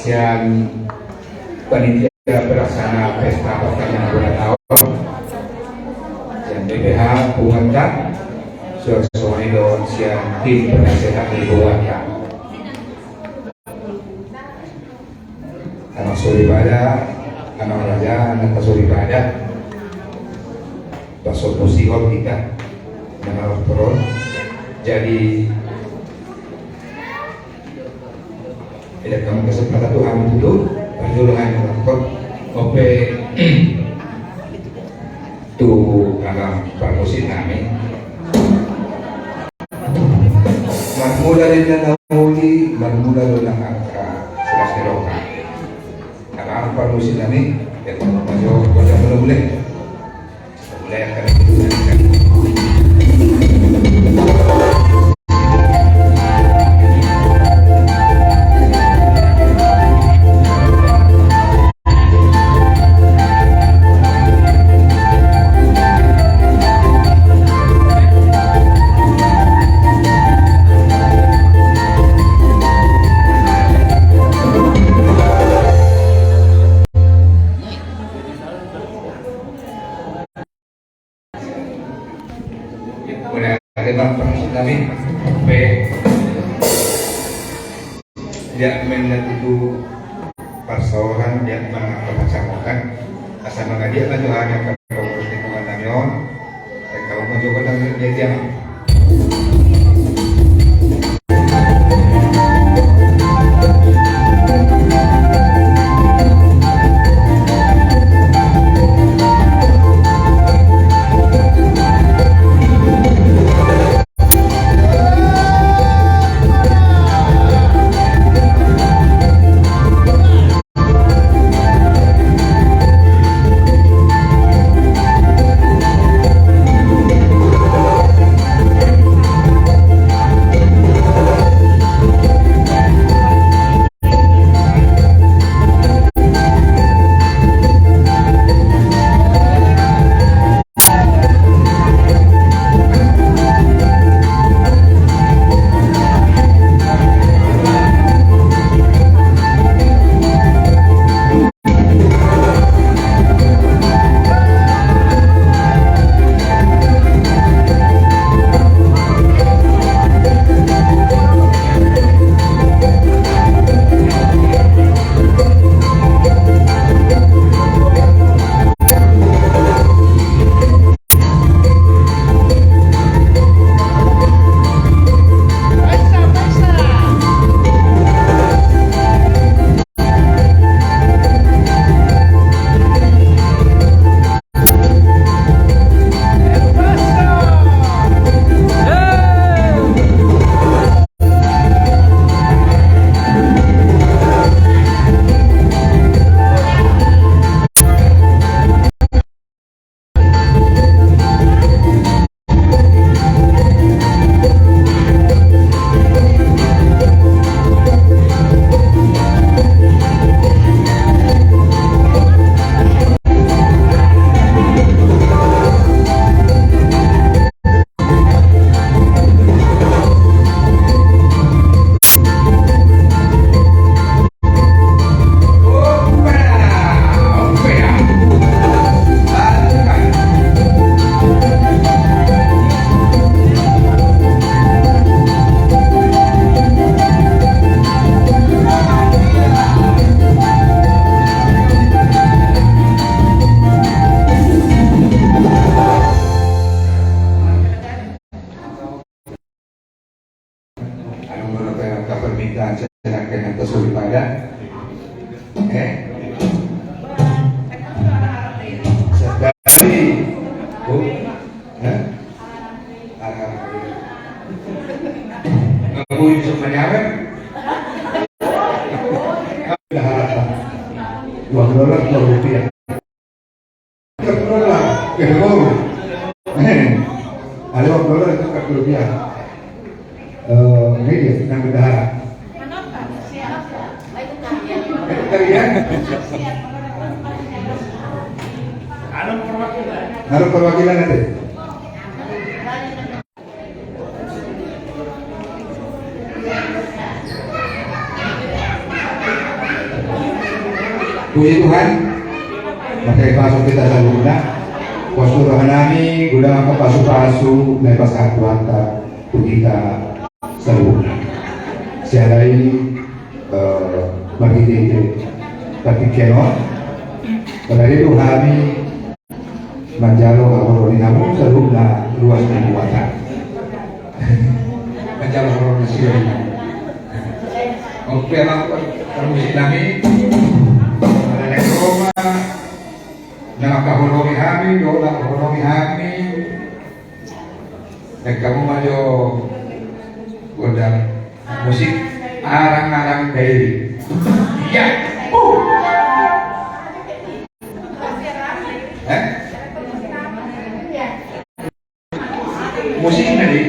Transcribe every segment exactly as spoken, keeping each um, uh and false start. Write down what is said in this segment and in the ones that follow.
sian panitia pelaksana pesta partangiangan bona taon, sian B P H punguanta, suang songon i dohot sian tim penasehat ni punguanta. Amang soripada, amang raja, amang soripada. Pasal musik hita, amang doktor. Jadi, tidak kamu kesempatan Tuhan dulu, perjuangan doktor. Oke. Tu amang parmusik nami. Marmula ninna na uli, marmula do nang angka silas ni roha. Amang parmusik nami, ya, amang parmusik nami. Mauliate ma parmusik nami. Pe. Dia mengenai itu parsaoran, dia mengenai pasangan. Asa mangaliat ma jo hami angka pengurus lingkungan nami on. Sai kaum ma jo godang dia dia. Anu, menurut saya, tak permintaan saya kena tersuruh pada. Eh? Sekali. Bu? Eh? Arah. Kamu bisa menyamar? Udah harap. Dua dolar, dua rupiah. Kebetulan, kebetulan. Eh, ada waktu itu kat rupiah. Eh, ini dia, nang bendahara. Itu tadi ya. Ada perwakilan. Ada perwakilan nanti. Puji Tuhan, marhite pasupasuna saluhutna, hupasahat ma hami godang angka pasupasu na dipasahat Tuhanta tu hita saluhutna. Siala i, eh, marhitehite partingkian on, mauliate do hami manjalo haholongi hamu saluhutna ruas ni Debata. Manjalo haholongi hamu. Oke, amang, parmusik nami. Ada di Roma. Na mangkaholongi hami, dohot na mangkaholongi hami. Nangkamu ma jo gondang musik arang-arang dairi. Iya. Uh. Eh? Musik tadi.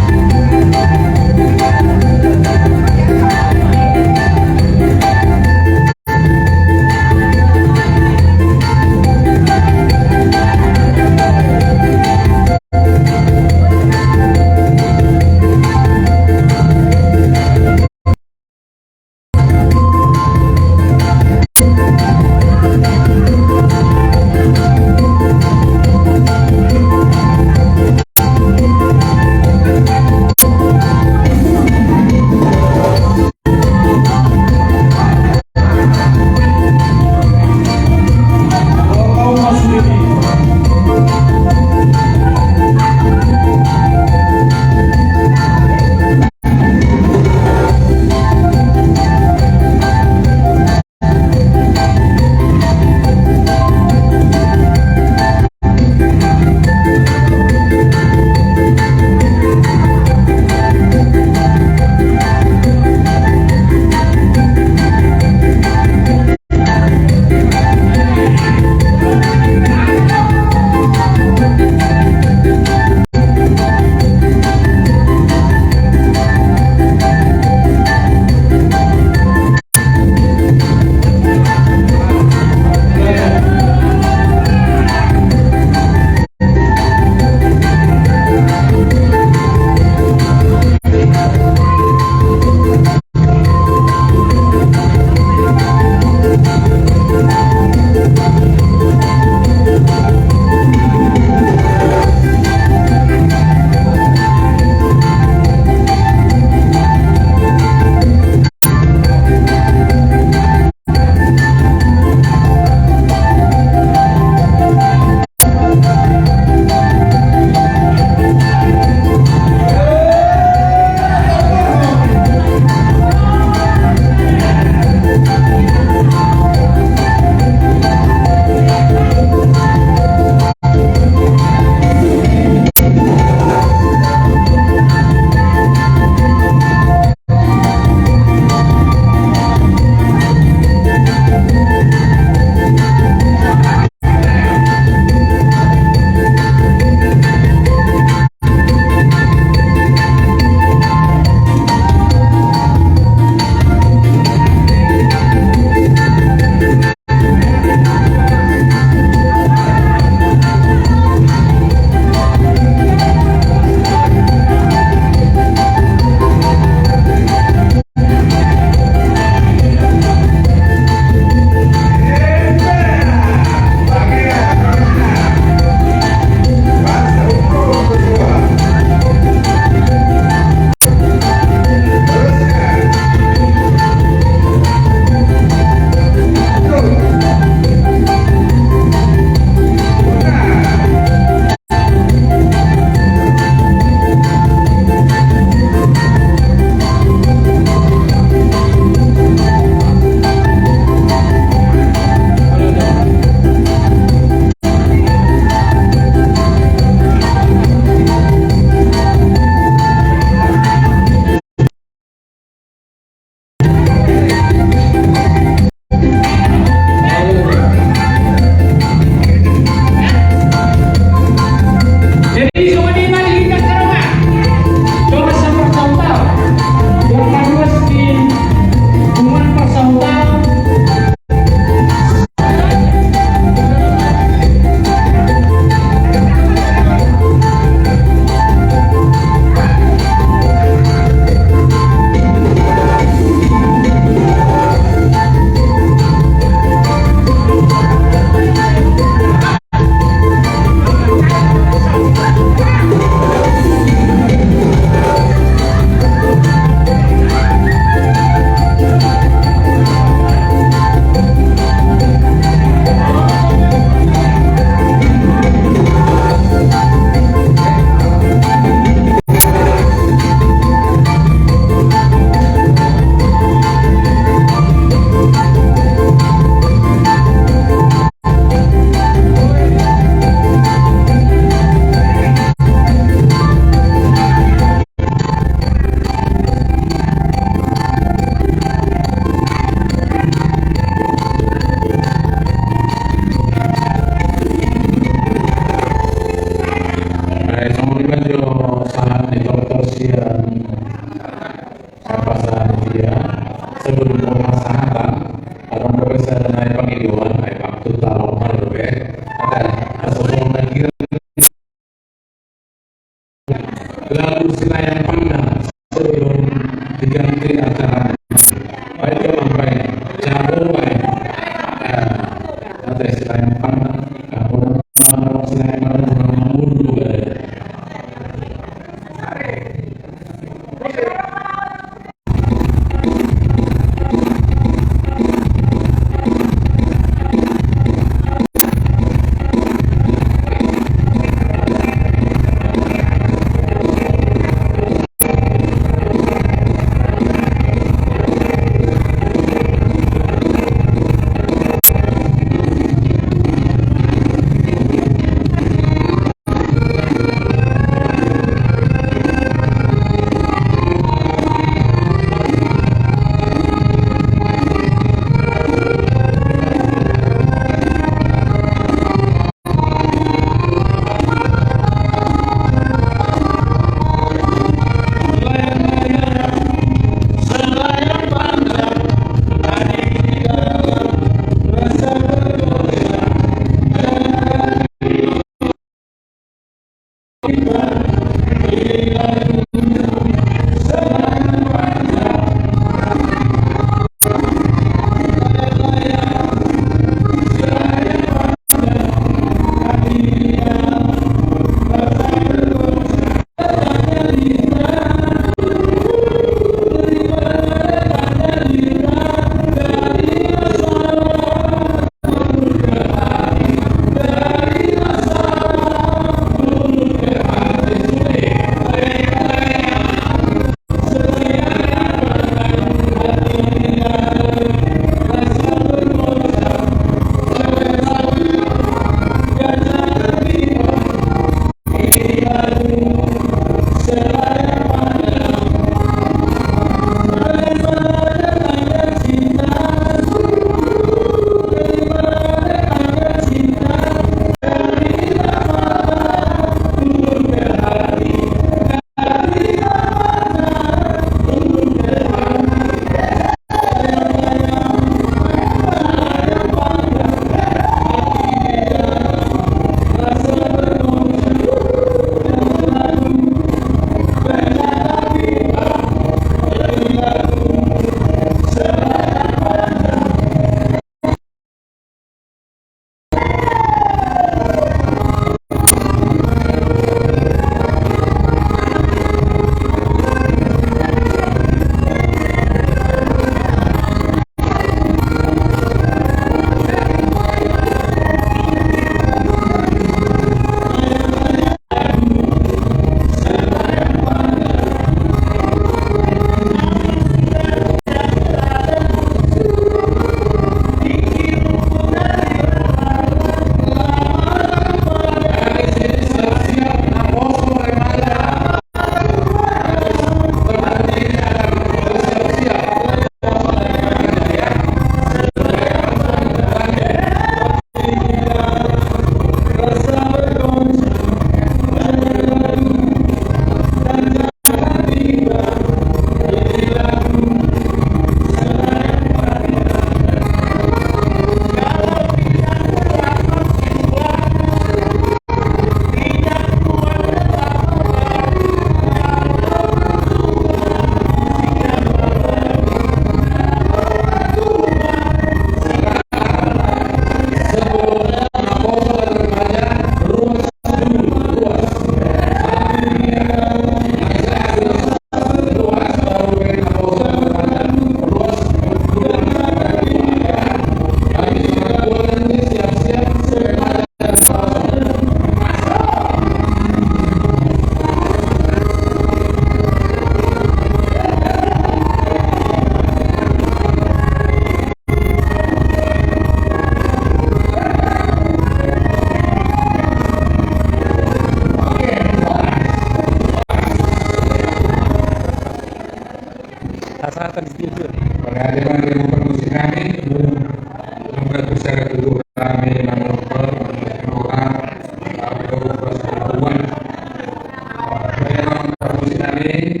Amen.